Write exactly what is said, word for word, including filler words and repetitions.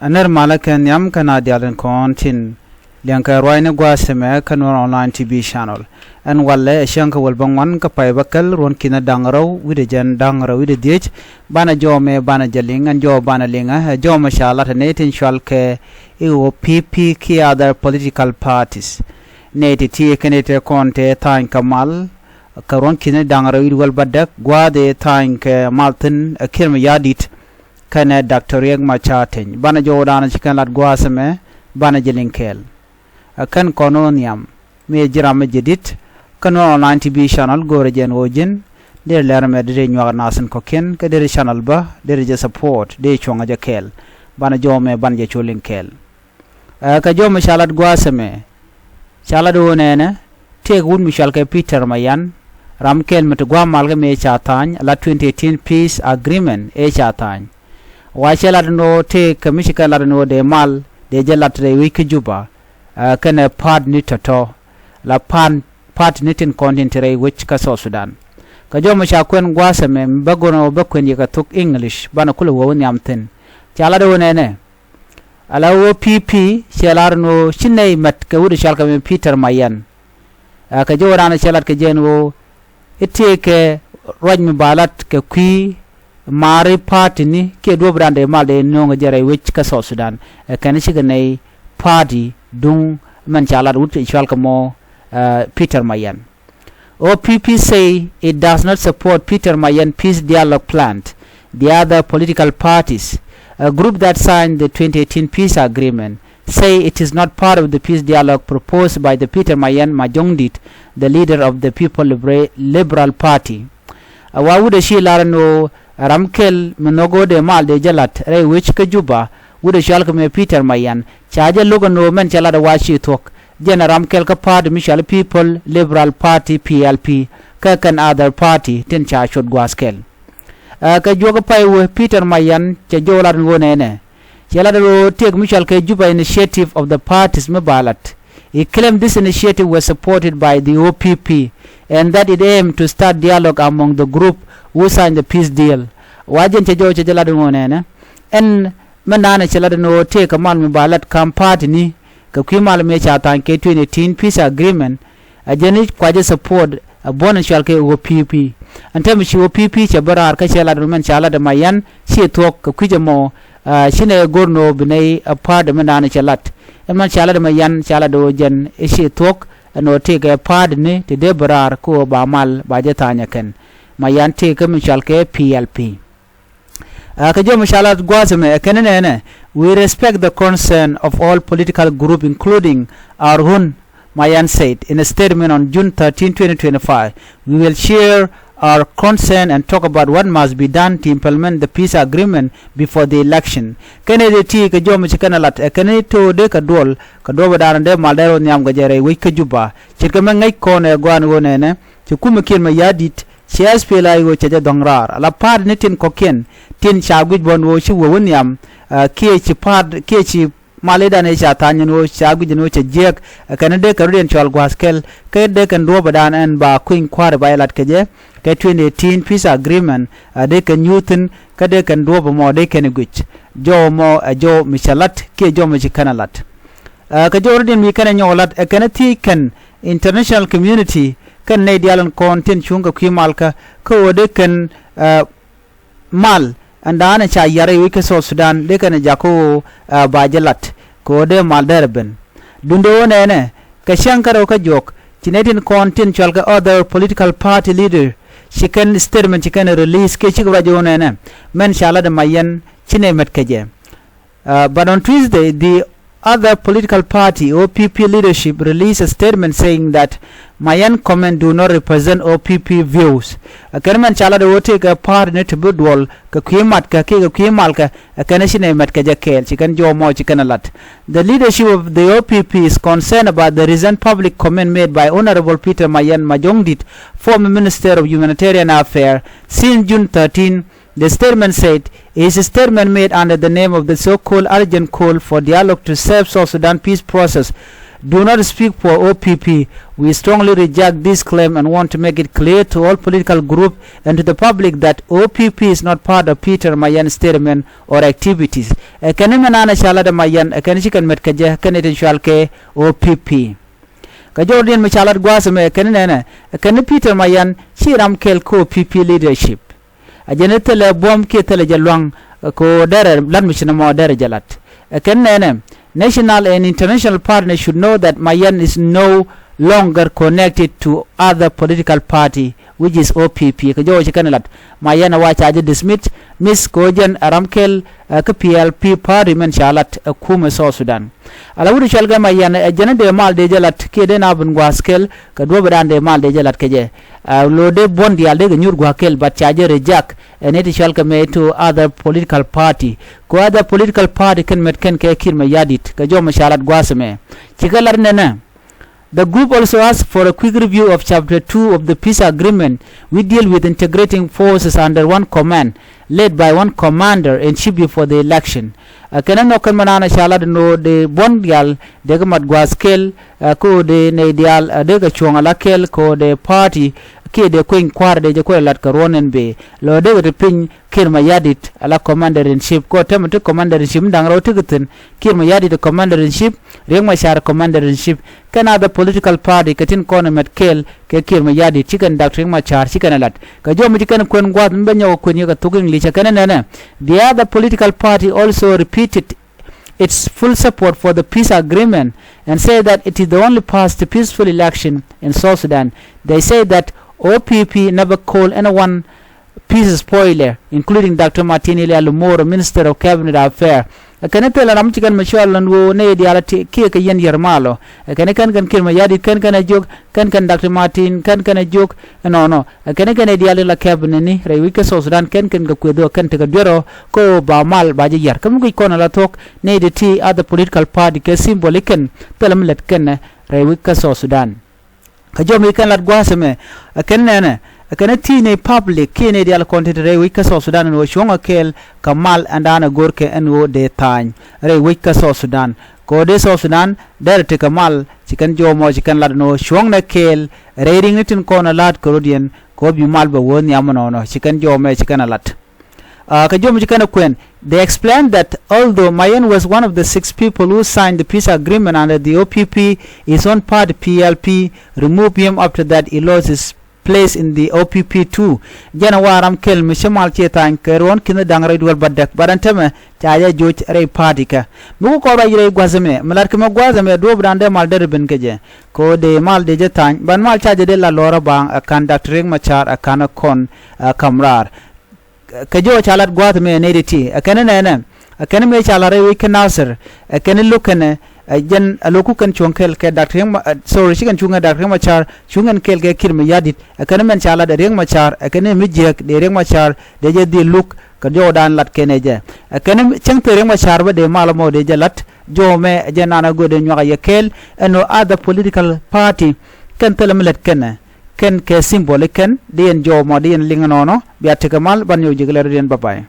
Ɛ nɛr malä kɛ nhiam kä na dial in kɔn tin liɛŋkɛ ruacni gua̱a̱th ɛmɛ kä Nuer Online T V channel. Ɛn walɛ ɛ cäŋ kä wäl bä ŋuan kä pay bä käl ruɔ̱n ki̱n da̱ŋ rɛw wi̱cdɛ jiɛn da̱ŋ rɛw wi̱cdɛ dhiec. Banɛ jɔw mɛ banɛ jɛ liŋ, ɛn jɔw banɛ liŋä ɛ jɔw mɛ ca lat ɛ nɛy tin cual kɛ i̱ ɣöö P P kiɛ other political parties. Nɛy ti ti kɛn i̱ te kɔn te tha̱a̱ny kä mal kä ruɔ̱n ki̱n da̱ŋ rɛw wi̱cdɛ wäl bädäk gua̱a̱th i̱ tha̱a̱ny kɛ mal thi̱n ɛ Kiir Mayardit kɛnɛ Doctor Riek Machar Teny. Banɛ jɔwdan ci kɛn lat gua̱a̱th ɛmɛ banɛ jɛ liŋ kɛɛl. Ɛ kɛn kɔn ɣöö nhiam mi ji̱ ram mi jɛ di̱t kä Nuer Online T V channel go̱o̱rɛ jɛn ɣöö ji̱n derɛ lɛr mɛ derɛ nyuak nath in kɔ̱kiɛn kä derɛ channel bä derɛ jɛ support derɛ cuɔ̱ŋ jɛ kɛɛl. Banɛ jɔw mɛ banɛ jɛ cu liŋ kɛɛl. Ɛ kɛ jɔw mɛ ca lat gua̱a̱th ɛmɛ ca lat ɣöö nɛɛnɛ tëëk wut mi cɔal kɛ Peter Mayan, ram kɛl mi ti gua̱a̱th mal kä mëë ca tha̱a̱ny ala twenty eighteen peace agreement ëë ca tha̱a̱ny. Wa cɛ lat ɛn ɣöö tëëk kɛ mi ci kɛn lat ɛn ɣöö dee mal dee jɛ lat rɛy wec kä Juba, ɛ kɛnɛ party ni tɔ̱tɔ̱ la party ni tin kɔn tin te rɛy wec kä South Sudan. Kɛ jɔw mɛ ca kuɛn gua̱a̱th ɛmɛ mi bä go̱r ɛn ɣöö bä kuɛn yɛ kɛ thok English banɛ kulɛ wä wä nhiam thi̱n. Ca lat ɣöö nɛɛnɛ ala ɣöö P P cɛ lar ɛn ɣöö ci nɛy mät kɛ wut ɛ cɔal kɛ mi Peter Mayan. Ɛ kɛ jɔwdan cɛ lat kɛ jɛ ɛn ɣöö i̱ tëëkɛ ruac mi ba lat kɛ kui̱ maari party ni kiɛ duɔ̱ɔ̱pdan dee mal dee nööŋ jɛ rɛy wec kä South Sudan. Ɛ kɛn cikɛ nɛy party duŋ mɛn ca lat wut ɛ cɔal kɛ mɔ, ɛ, Peter Mayan. O P P say it does not support Peter Mayan peace dialogue plan. The other political parties, a group that signed the twenty eighteen peace agreement, say it is not part of the peace dialogue proposed by the Peter Mayan Majongdit, the leader of the People Libera-, Liberal Party. A wa wut ɛ ci lar ɛn ɣöö ram kɛl mi nhɔk ɣöö dee mal dee jɛ lat rɛy wec kä Juba, wut ɛ cɔal kɛ mi Peter Mayan, ca jɛ lo̱k ɛn ɣöö mɛn cɛ lat ɛ wa ci thuɔ̱k. Jɛn ɛ ram kɛl kä party mi cɔal People Liberal Party, P L P, kä kɛn other party tin ca cuɔt gua̱a̱th kɛl. Ɛ kɛ juɔk ɛ pay wee Peter Mayan cɛ jɔw lat ɛn ɣöö nɛɛnɛ cɛ lat ɛ ɣöö tëëk mi cɔal kɛ Juba Initiative of the Parties mi ba lat. He claimed this initiative was supported by the O P P and that it aimed to start dialogue among the group who signed the peace deal. Wa jɛn cɛ jɔw cɛ jɛ lat ɛn ɣöö nɛɛnɛ ɛn mɛn da̱a̱nɛ cɛ lat ɛn ɣöö tëëkɛ mal mi ba lat ka̱m party ni kɛ kui̱ mal mëë ca tha̱a̱ny kɛ twenty eighteen peace agreement. A jɛn i̱ kua jɛ support a buɔ̱n in cɔal kɛ O P P. Ɛn täämɛ ci O P P cɛ bä raar kä cɛ lat ɛn ɣöö mɛn ca lat ɛ Mayan ci thuɔ̱k kɛ kui̱c ɛmɔ, a, ci nɛ go̱r ɛn ɣöö bi nɛy a party mɛn da̱a̱nɛ cɛ lat. Ɛn mɛn ca lat ɛ Mayan ca lat ɛ ɣöö jɛn i̱ ci thuɔ̱k ɛn ɣöö tëëkɛ party ni ti dee bä raar kä ɣöö ba mal ba jɛ tha̱a̱ny ɛ kɛn. Mayan tëëkɛ mi cɔal kɛ P L P. A, kɛ jɔw mi ca lat gua̱a̱th ɛmɛ ɛ kɛn nɛɛnɛ, we respect the concern of all political group including our own, Mayan said in a statement on June thirteen, twenty twenty-five. We will share our concern and talk about what must be done to implement the peace agreement before the election. Kɛn ɛ dee ti kɛ jɔw mi ci kɛn ɛ lat ɛ kɛn ɛ to̱o̱ dee kɛ duɔl kɛ duɔpɛ da̱a̱n dee mal dee rɔ nhiam kɛ jɛ rɛy wec kä Juba. Ce̱tkɛ mɛ ŋäc kɔn ɛ gɔaa ɛn ɣöö nɛɛnɛ ci kumɛ Kiir Mayardit ci S P L A I O cɛ jɛ dhɔ̱ŋ raar ala party ni tin kɔ̱kiɛn tin ca guic bä ɛn ɣöö ci wee wä nhiam, a, kiɛ ci party kiɛ ci malidan ëë ca tha̱a̱ny ɛn ɣöö ca guic ɛn ɣöö cɛ jiääk. Ɛ kɛn dee kɛ rɔ̱diɛn cɔal gua̱a̱th kɛl kä dee kɛn duɔ̱ɔ̱pädan ɛn ba kui̱ny kua̱ri ba jɛ lat kɛ jɛ kɛ twenty eighteen peace agreement, a, dee kɛn nyuuth thi̱n kä dee kɛn duɔ̱ɔ̱p ɛmɔ dee kɛn guic. Jɔw ɛmɔ ɛ jɔw mi cɛ lat kiɛ jɔw mi ci kɛn ɛ lat. A, kɛ jɔw rɔ̱diɛn mi kɛn ɛ nyɔk lat ɛ kɛn thiec kɛn international community kɛn nɛy diaal ɛn kɔn tin cuŋ kɛ kui̱ malkä kä ɣöö dee kɛn, a, mal ɛn da̱a̱n ɛ ca yar ɛ wec kä South Sudan dee kɛn ɛ jakä ɣöö, a, ba jɛ lat kɛ ɣöö dee mal dɛr ɛ ben. Duundɛ ɣöö nɛɛnɛ kɛ cäŋ kärɔ̱ kä juɔk ci nɛy tin kɔn tin cɔal kɛ other political party leader ci kɛn statement ci kɛn release kiɛ cikɛ ruac ɣöö nɛɛnɛ mɛn ca lat ɛ Mayan ci nɛy mät kɛ jɛ. Uh, but on Tuesday, the other political party, O P P leadership, released a statement saying that Mayan comment do not represent O P P views. Ɛ kɛn mɛn ca lat ɛ ɣöö tëëkɛ party ni ti bi duɔl kɛ kui̱ matkɛ kiɛ kɛ kui̱ malkɛ, ɛ kɛn ci nɛy mät kɛ jɛ kɛɛl, ci kɛn jɔw ɛmɔ ci kɛn ɛ lat. The leadership of the O P P is concerned about the recent public comment made by Honorable Peter Mayan Majongdit, former Minister of Humanitarian Affairs, since June thirteen, the statement said, his statement made under the name of the so-called urgent call for dialogue to save South Sudan peace process do not speak for O P P. We strongly reject this claim and want to make it clear to all political groups and to the public that O P P is not part of Peter Mayan's statement or activities. Ɛ kɛn mɛ nanɛ ca lat ɛ Mayan ɛ kɛn ci kɛn mɛt kɛ jɛ kɛn ɛ tin cual kɛ O P P. Kɛ jɔwdiɛn mi ca lat gua̱a̱th ɛmɛ ɛ kɛn nɛnɛ ɛ kɛn Peter Mayan ci ram kɛl kɛ O P P leadership. A jɛn i̱ thilɛ buɔ̱m kiɛ thilɛ jɛ lua̱ŋ kɛ ɣöö derɛ lat mi ci nɔmɔ derɛ jɛ lat. Ɛ kɛn nɛnɛ, national and international partners should know that Mayan is no longer connected to other political party, which is O P P. Kɛ jɔwä ci kɛn lat Mayan ɛ wa ca jɛ dismiss, miss kɛ ɣöö jɛn ɛ ram kɛl ɛ kä P L P party mɛn ca lat ɛ kumɛ South Sudan. Ala wut cual kɛ Mayan ɛ jɛn dee mal dee jɛ lat kiɛ dee na bin gua̱a̱th kɛl kɛ duɔ̱pdan dee mal dee jɛ lat kɛ jɛ. Ɛ lo̱ dee buɔ̱n diaal dee kɛ nyuur gua̱a̱th kɛl, but ca jɛ reject ɛ nɛy ti cual kɛ mɛ to other political party. Kɛ other political party kɛn mɛt kɛn kɛ Kiir Mayardit kɛ jɔmɛ ca lat gua̱a̱th ɛmɛ. Cikɛ lat nɛnɛ. The group also asked for a quick review of Chapter two of the peace agreement, which deal with integrating forces under one command, led by one commander in chief before the election. Ɛ kɛn ɛ nhɔk kɛn mɛ naan ɛ ca lat ɛn ɣöö dee buɔ̱n diaal dee kɛ mat gua̱a̱th kɛl ɛ kä ɣöö dee nɛy diaal ɛ dee kɛ cuɔ̱ŋ ala kɛl kɛ ɣöö dee party kiɛ dee kueny kua̱r dee jɛ kuɛl lat kɛ ruɔ̱n ɛn bëë lɔ dee kɛ ti piny Kiir Mayardit ala commander in chief kɛ ɣöö tɛmɛ ti commander in chief mi da̱ŋ rɛw ti kɛ thi̱n. Kiir Mayardit commander in chief, Riek Machar commander in chief, kɛn other political party kɛ tin kɔn ɛmɛt kɛɛl kɛ Kiir Mayardit ci kɛn Doctor Riek Machar ci kɛn ɛ lat. Kɛ jɔw mi ci kɛn kuɛn gua̱a̱th mi bɛ nyɔk ɛ kuɛn yɛ kɛ thok English ɛ kɛn ɛ nɛnɛ. The other political party also repeated its full support for the peace agreement and say that it is the only path to peaceful election in South Sudan. They say that O P P never call anyone peace spoiler, including Doctor Martin Elia Lumoro, Minister of Cabinet Affairs. Ɛ kɛn thilɛ ram ci kɛn mɛ cual lɔn ɣöö nɛy diaal ti kiɛ kɛ yɛn yɛr malɔ. Ɛ kɛn kɛn kɛn Kiir Mayardit kɛn kɛn ɛ jiök, kɛn kɛn Doctor Martin kɛn kɛn ɛ jiök. Ɛnɔnɔ ɛ kɛn kɛn ɛ diaal in la cabinet ni rɛy wec kä South Sudan kɛn kɛn kɛ kueth ɣöö kɛn tekɛ duer ɔ kä ɣöö ba mal ba jɛ yɛr. Kä mi guic kɔn ala thuɔ̱k nɛy ti ti other political party kɛ symbol ikɛn thilɛ mi lät kɛn rɛy wec kä South Sudan. Kä jɔw mi kɛn lat gua̱a̱th ɛmɛ ɛ kɛn nɛnɛ ɛ kɛn thiec nɛy public kiɛ nɛy diaal kɔn ti te rɛy wec kä South Sudan ɛn ɣöö cuɔ̱ŋ ɛ kɛɛl kɛ mal ɛn da̱a̱n ɛ go̱rkɛ ɛn ɣöö dee tha̱a̱ny rɛy wec kä South Sudan. Kɛ ɣöö dee South Sudan derɛ tekɛ mal ci kɛn jɔw mɔ ci kɛn lat ɛn ɣöö cuɔ̱ŋnɛ kɛɛl rɛy ri̱ŋni tin kɔn ɛ la̱a̱t kɛ rɔ̱diɛn kɛ ɣöö bi mal bɛ wä nhiam ɛnɔnɔ ci kɛn jɔw mɛ ci kɛn ɛ lat. Kä jɔw mi ci kɛn ɛ kuɛn. They explained that although Mayan was one of the six people who signed the peace agreement under the O P P, his own party P L P removed him after that he lost his place in the O P P too. Jɛn ɛ wa ram kɛl mi ci mal ci tha̱a̱ny kɛ ruɔ̱n ki̱n da̱ŋ rɛy duel bädäk bärɛn tämɛ ca jɛ joc rɛy party kɛ. Mi ku kɔn ruac rɛy gua̱th ɛmɛ mi la̱t kɛ mɛ gua̱th ɛmɛ duɔ̱ɔ̱pdan dee mal derɛ ben kɛ jɛ. Kɛ ɣöö dee mal dee jɛ tha̱a̱ny ban mal ca jɛ dee la lɔ̱ɔ̱r ɛ baaŋ ɛ ka̱n Doctor Riek Machar ɛ ka̱n ɛ kɔn ɛ ka̱m raar. Kɛ jɔw ca lat gua̱a̱th ɛmɛ nɛy ti ti ɛ kɛn nɛnɛ ɛ kɛn mëë ca lat rɛy wec kä Nasir ɛ kɛn lo̱k kɛn ɛ jɛn ɛ lo̱k ku kɛn cuɔ̱ŋ kɛl kɛ Doctor Riek Ma- ɛ, sorry ci kɛn cuŋ ɛ Doctor Riek Machar cuŋ kɛn kɛl kɛ Kiir Mayardit ɛ kɛn mɛn ca lat ɛ Riek Machar ɛ kɛn mi jiääk dee Riek Machar dee jɛ dhil luk kɛ jɔwdan lat kɛn ɛ jɛ ɛ kɛn cäŋ thil Riek Machar bä dee mal ɛmɔ dee jɛ lat jɔw mɛ ɛ jɛ nan ɛ göt dee nyuak ɛ yɛ kɛɛl ɛn ɣöö other political party kɛn thilɛ mi lät kɛn ɛ kɛn kɛ symbol ikɛn di yɛn jɔw mɔ di yɛn liŋ ɛnɔnɔ bia tekɛ mal ban nyɔk jek lɛr di yɛn bye bye.